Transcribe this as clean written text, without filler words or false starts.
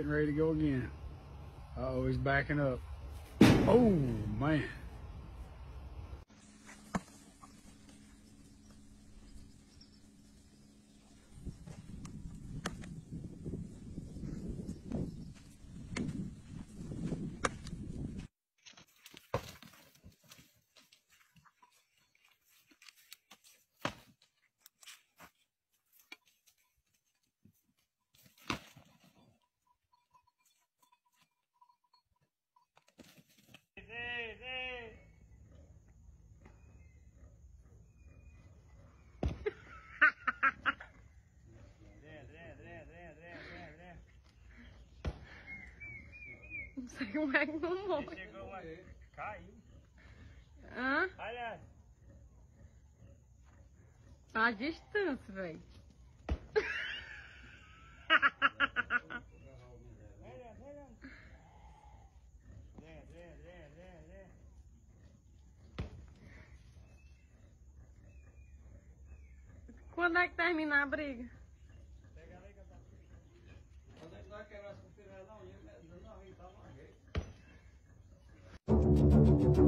getting ready to go again. Uh-oh, he's backing up. Oh, man. Não sei como é que não morre. Chegou uma... Caiu. Hã? Olha. A distância, velho. Quando é que termina a briga? Quando é que nós quebramos com o